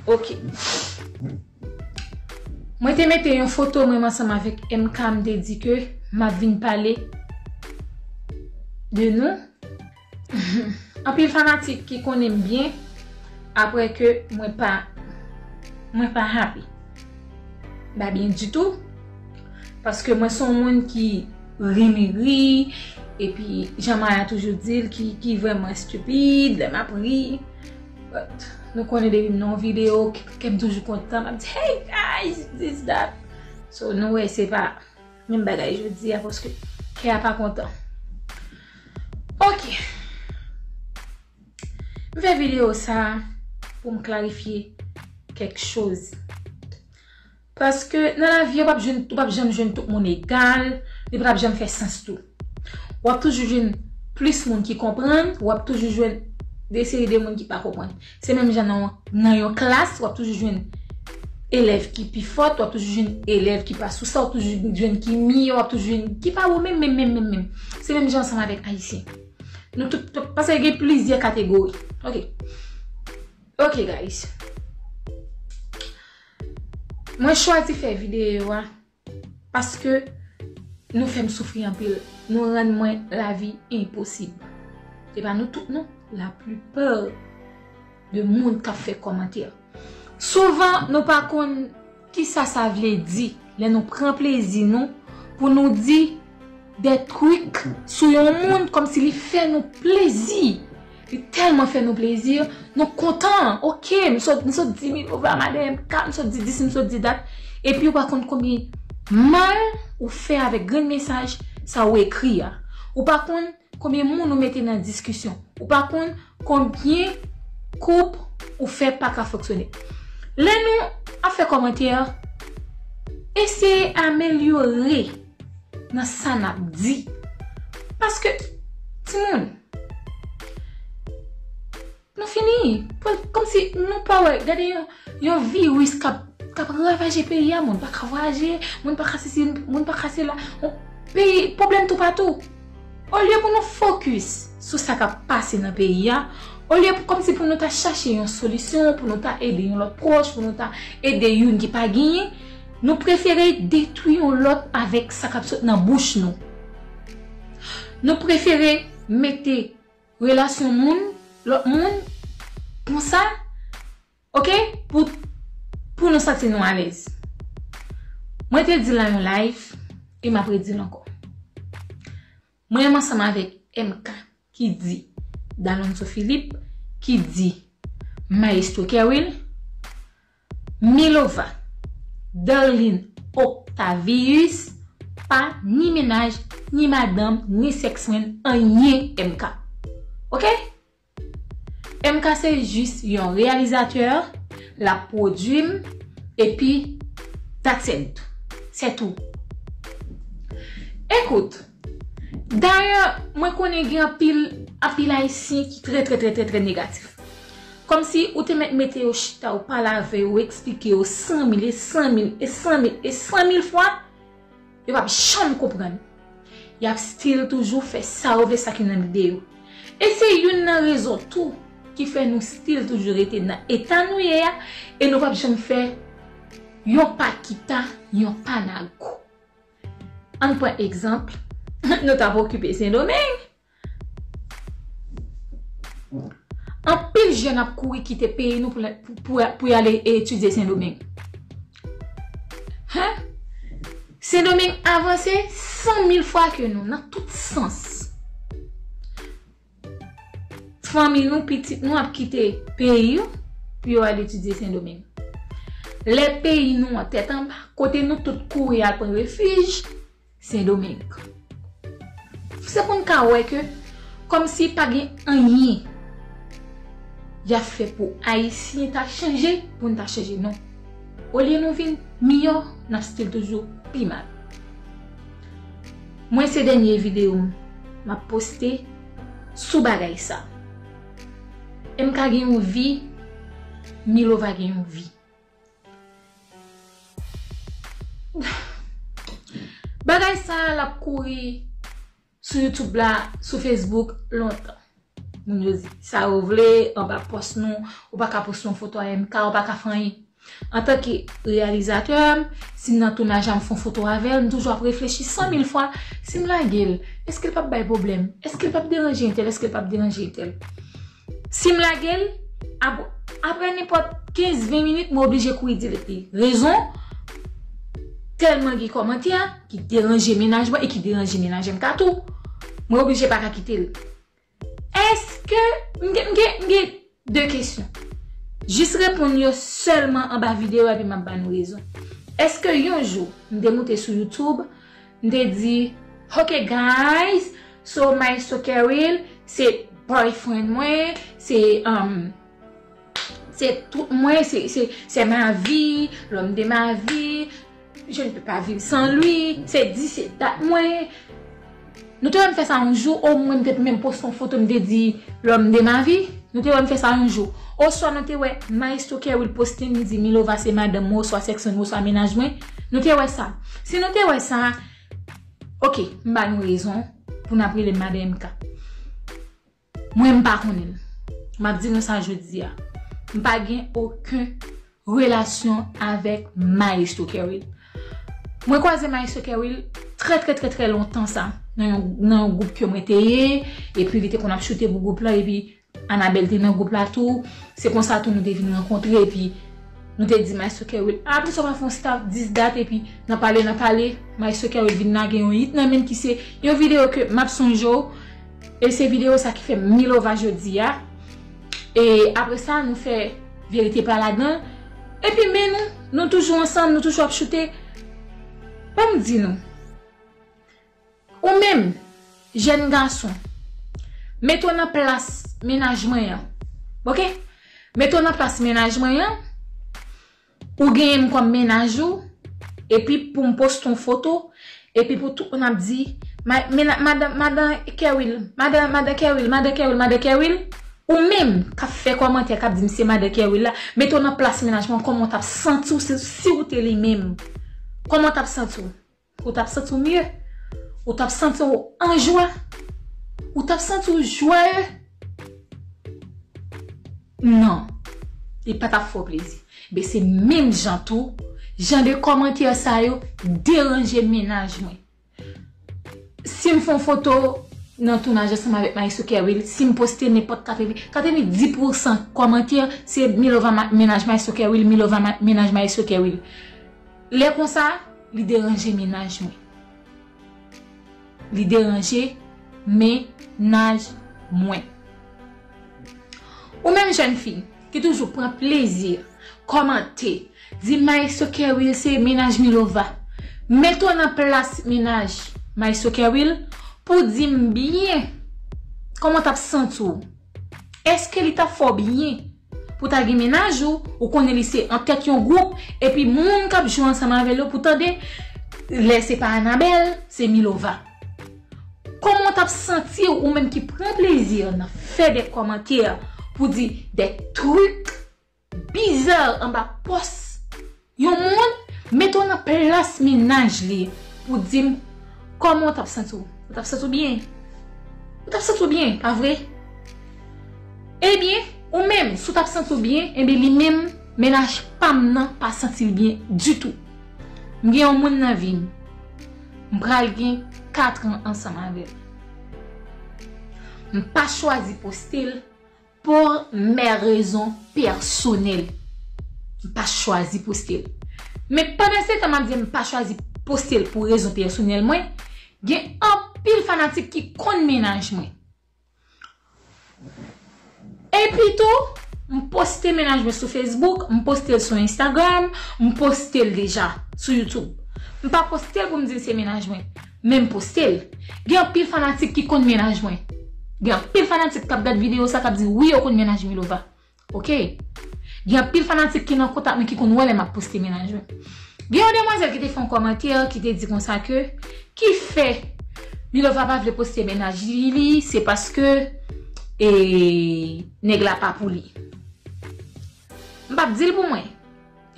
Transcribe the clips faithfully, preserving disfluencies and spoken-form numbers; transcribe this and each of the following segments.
Ok. Mwen te mete yon foto mwen ansanm avèk M K, m te di ke m ap vin pale de nou. Anpil fanatik ki konnen m byen, apre ke mwen pa, mwen pa happy. M pa byen ditou, paske mwen se yon moun ki renmen ri, epi jan Maya toujou di l, ki, ki vrèman estipid lè m ap ri. But, nou konnen depi m nan yon videyo, kè m toujou kontan, m ap di, "Hey guys, this, that." So, nou wè, se pa menm bagay jodi a, paske kè a pa kontan. Ok. M fè videyo sa a pou m klarifye kèk choz. Paske nan lavi, ou p ap jwenn, ou p ap janm jwenn tout moun egal, li p ap janm fè sans tou. W ap toujou jwenn plis moun ki konprann, w ap toujou jwenn de seri de moun ki pa konprann. Se menm jan nan, nan yon klas, w ap toujou jwenn elèv ki pi fò, w ap toujou jwenn elèv ki pa sou sa, w ap toujou jwenn ki miyò, w ap toujou jwenn ki pa bon menm, menm, menm, menm, menm. Se menm jan ansanm avèk Ayisyen. Nou tout, tout, paske gen plizyè kategori. Ok. Ok, guys. Mwen chwazi fè videyo a paske nou fè m soufri anpil. Nou rann mwen lavi enposib. Se pa nou tout non, la plupart de moun k ap fè kòmantè. Souvan, nou pa konn kisa sa vle di lè nou pran plezi nou pou nou di de truc sou yon moun kòmsi li fè nou plezi. Li tèlman fè nou plezi, nou kontan. Ok, m sot, m sot di Milova, madan M K, m sot di this, m sot di that. Epi ou pa konn konbyen mal ou fè avèk grenn mesaj sa ou ekri a. Ou pa konn konbyen moun ou mete nan diskisyon. Ou pa konn konbyen koup ou fè pa ka fonksyone. Lè nou ap fè kòmantè, eseye amelyore nan sa n ap di. Paske, timoun, nou fini. Kòmsi nou pa wè, gade yon, yon viris k ap, k ap ravaje peyi a, moun pa ka vwayaje, moun pa ka sesi, moun pa ka sela. Yon peyi, pwoblèm toupatou. Olye pou nou fokis sou sa k ap pase nan peyi a, olye pou, kòmsi pou nou ta chache yon solisyon, pou nou ta ede yon lòt pwòch, pou nou ta ede youn ki pa genyen, nou prefere detwi yon lòt avèk sa k ap sot nan bouch nou. Nou prefere mete relasyon moun, lòt moun, konsa, ok, pou, pou nou santi nou alèz. Mwen te di l nan yon live, e m ap redi l ankò. Mwen menm ansanm avèk M K ki di Dalonso Philippe, ki di Maestro Kerwil, Milova, Darline Octavius, pa ni mennaj, ni madanm, ni sèksmenn, anyen M K. Ok? M K se jis yon reyalizatè, l ap pwodui m, epi that's it. Se tou. Ekout, dayè, mwen konnen gen anpil, anpil Ayisyen ki trè, trè, trè, trè, trè negatif. Kòmsi ou te mèt mete yo chita, ou pale avè yo, ou eksplike yo san mil e san mil e san mil e san mil fwa, yo p ap janm konprann. Y ap still toujou fè sa yo vle, sa ki nan lide yo. E se youn nan rezon tou ki fè nou still toujou rete nan eta nou ye a, e nou p ap janm fè yon pa kita, yon pa nago. Ann pran egzanp, nou t ap okipe Sendomeng. Anpil jèn ap kouri kite peyi nou pou, pou, pou, pou y ale etidye Sendomeng. Hein? Sendomeng avanse san mil fwa ke nou, nan tout sans. Fanmi nou, pitit nou ap kite peyi yo pou yo al etidye Sendomeng. Lè peyi nou an tèt anba, kote nou tout kouri al pran refij, Sendomeng. Se pou n ka wè ke kòmsi pa gen anyen y ap fè pou Ayisyen ta chanje, pou n ta chanje, non. Olye nou vin miyò, n ap still toujou pi mal. Mwen se dènye videyo m m ap poste sou bagay sa. M K gen yon vi, Milova gen yon vi. Bagay sa a, l ap kouri sou YouTube la, sou Facebook lontan. Moun yo di sa yo vle, anba pòs nou, ou pa ka poste yon foto a M K, ou pa ka fè anyen. Antanke reyalizatè, si m nan tounaj la, m fè yon foto avè l, m toujou ap reflechi san mil fwa, si m lage l, èske l p ap bay pwoblèm? Èske l p ap deranje entèl? Èske l p ap deranje entèl? Si m lage l, ap-, apre nenpòt kenz, ven minit, mwen oblije kouri delete li. Rezon, tèlman gen kòmantè ki deranje mennaj mwen e ki deranje mennaj M K tou. Mwen oblije pa ka kite l. Èske, m gen, m gen, m gen de kesyon. Jis reponn yo sèlman anba videyo a, epi m ap ba nou rezon. Èske yon jou m te moute sou YouTube, m te di, "Ok, guys, so Maestro Kerwill, se boyfriend mwen, se, um, se tout mwen, se, se, c'est ma vie, l'homme de ma vie, je ne peux pas vivre sans lui, se di, se dat mwen." Nou te wè m fè sa yon jou, omwen m te menm poste yon foto, m te di, "L'homme de ma vie." Nou te wè m fè sa yon jou. Oswa nou te wè Maestro Kerwill poste m, li di, "Milova se madanm mwen, oswa Sexson, oswa mennaj mwen." Nou te wè sa. Si nou te wè sa, ok, m ba nou rezon pou n ap rele m madanm M K. Mwen, m pa konnen l. M ap di nou sa jodi a. M pa gen okenn relasyon avèk Maestro Kerwill. Mwen kwaze Maestro Kerwill trè, trè, trè, trè lontan sa, nan yon, nan yon gwoup ke mwen te ye, epi li te konn ap choute pou gwoup la, epi Anabèl te nan gwoup la tou. Se konsa tou nou te vin rankontre, epi nou te di Maestro Kerwill, "Ah, poukisa w pa fè yon staff dis dat?" Epi nan pale, nan pale, Maestro Kerwill vin lage yon hit nan men l ki se yon videyo ke m ap sonje w. E se videyo sa ki fè m Milova jodi a. E apre sa, nou fè Verite pa ladan. Epi men nou, nou toujou ansanm, nou toujou ap choute. Ban m di nou. Ou menm, jèn gason, mete w nan plas mennaj mwen an. Ok? Mete w nan plas mennaj mwen an. Ou genyen m kòm mennaj ou, epi pou m poste yon foto, epi pou tout moun ap di, "Ma-, mena-, madan, madan Kerwill, madan, madan Kerwill, madan Kerwill, madan Kerwill." Ou menm k ap fè kòmantè, k ap di m se madan Kerwill la, mete w nan plas mennaj mwen, kòman w t ap santi w si, si w te li menm? Kòman w t ap santi w? Ou t ap santi w mye? Ou t ap santi w an jwa? Ou t ap santi w jwaye? Non. Li pa t ap fè w plezi. Men se menm jan tou, jan de kòmantè sa yo deranje mennaj mwen. Si m fè yon foto nan tounaj ansanm avèk Maestro Kerwill, si m poste nenpòt katreven, katrevenndis pousan kòmantè, se Milova ma-, mennaj Maestro Kerwill, Milova ma-, mennaj Maestro Kerwill. Lè konsa, li deranje mennaj mwen. Li deranje mennaj mwen. Ou menm jèn fi ki toujou pran plezi, kòmante, di Maestro Kerwill se mennaj Milova. Mete w nan plas mennaj Maestro Kerwill pou di m byen kòman w t ap santi w. Èske li t ap fè w byen? Pou ta gen mennaj ou, ou konnen li se antèt yon gwoup, epi moun k ap jwe ansanm avè l yo pou tande, lè se pa Anabèl, se Milova. Kòman w t ap santi w, ou menm ki pran plezi nan fè de kòmantè pou di de trik biza anba pòs yon moun, mete w nan plas mennaj li pou di m kòman w t ap santi w. Ou t ap santi w byen? Ou t ap santi w byen, pa vre? Ebyen, ou menm, si w t ap santi w byen, ebyen, li menm, mennaj pa m nan pa santi l byen ditou. M gen yon moun nan vi m. M pral gen kat an ansanm avè l. M pa chwazi poste l pour mes raisons personnelles. M pa chwazi poste l. Men pandan se tan m ap di m pa chwazi poste l pou rezon pèsonèl mwen, gen anpil fanatik ki konn mennaj mwen. Epi tou, m poste mennaj mwen sou Facebook, m poste l sou Instagram, m poste l deja sou YouTube. M pa poste l pou m di l se mennaj mwen, men m poste l. Gen anpil fanatik ki konn mennaj mwen. Gen anpil fanatik k ap gad videyo sa k ap di wi yo konn mennaj Milova. Ok? Gen anpil fanatik ki nan kontak mwen ki konn wè lè m ap poste mennaj mwen. Gen yon demwazèl ki te fè yon kòmantè ki te di konsa ke, ki fè Milova pa vle poste mennaj li, li, se paske, e, nèg la pa pou li. M p ap di l pou mwen.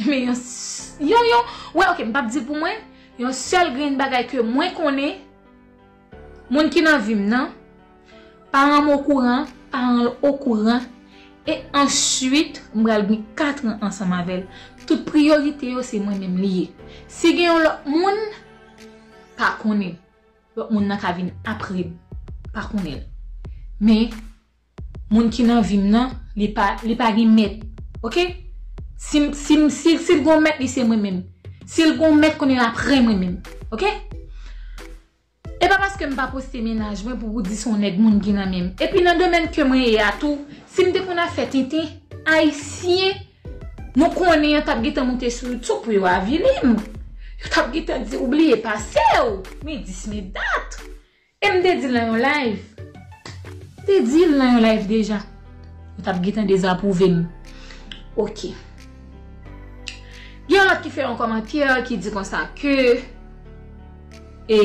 Men yon s-, yon, yon, wè, ok, m p ap di l pou mwen. Yon sèl grenn bagay ke mwen konnen, moun ki nan vi m nan, pa ranm okouran, paran l okouran. E answit, m pral gen kat an ansanm avè l. Tout priyorite yo se mwen menm li ye. Si gen yon lòt moun, pa konnen. Lòt moun nan ka vin apre m, pa konnen l. Men, moun ki nan vi m nan, li pa, li pa gen mèt. Oke? Si, si, si, si l gon mèt, li se mwen menm. Si l gon mèt, konnen l apre mwen menm. Oke? E pa paske m pa poste mennaj mwen pou ou di se yon nèg moun ki nan men m. Epi nan domèn ke mwen ye a tou, si m te konn ap fè tenten, Ayisyen, nou konnen yo t ap gentan moute sou YouTube pou yo avili m. Yo t ap gentan di ou bliye pase w. Men dis men dat. E m te di l nan yon live. M te di l nan yon live deja. Yo t ap gentan dezapwouve m. Oke. Gen yon lòt ki fè yon kòmantè ki di konsa ke e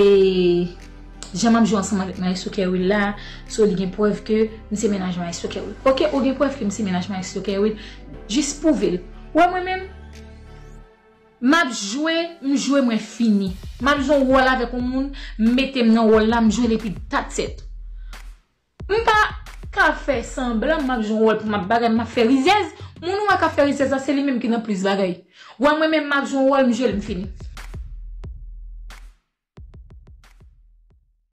jan m ap jwe ansanm avèk Maestro Kerwil la, so li gen prèv ke m se mennaj Maestro Kerwil. Oke, ou gen prèv ke m se mennaj Maestro Kerwil, jis pwouve l. Ou wè mwen menm, m ap jwe, m jwe mwen fini. M ap jwe yon wòl avèk yon moun, m mete m nan wòl la, m jwe l epi that's it. M pa ka fè sanblan m ap jwe yon wòl pou m ap bagay, m ap fè rizèz. Moun ou wè k ap fè rizèz la, se li menm ki nan plis bagay. Wè mwen menm m ap jwe yon wòl, m jwe l, m fini.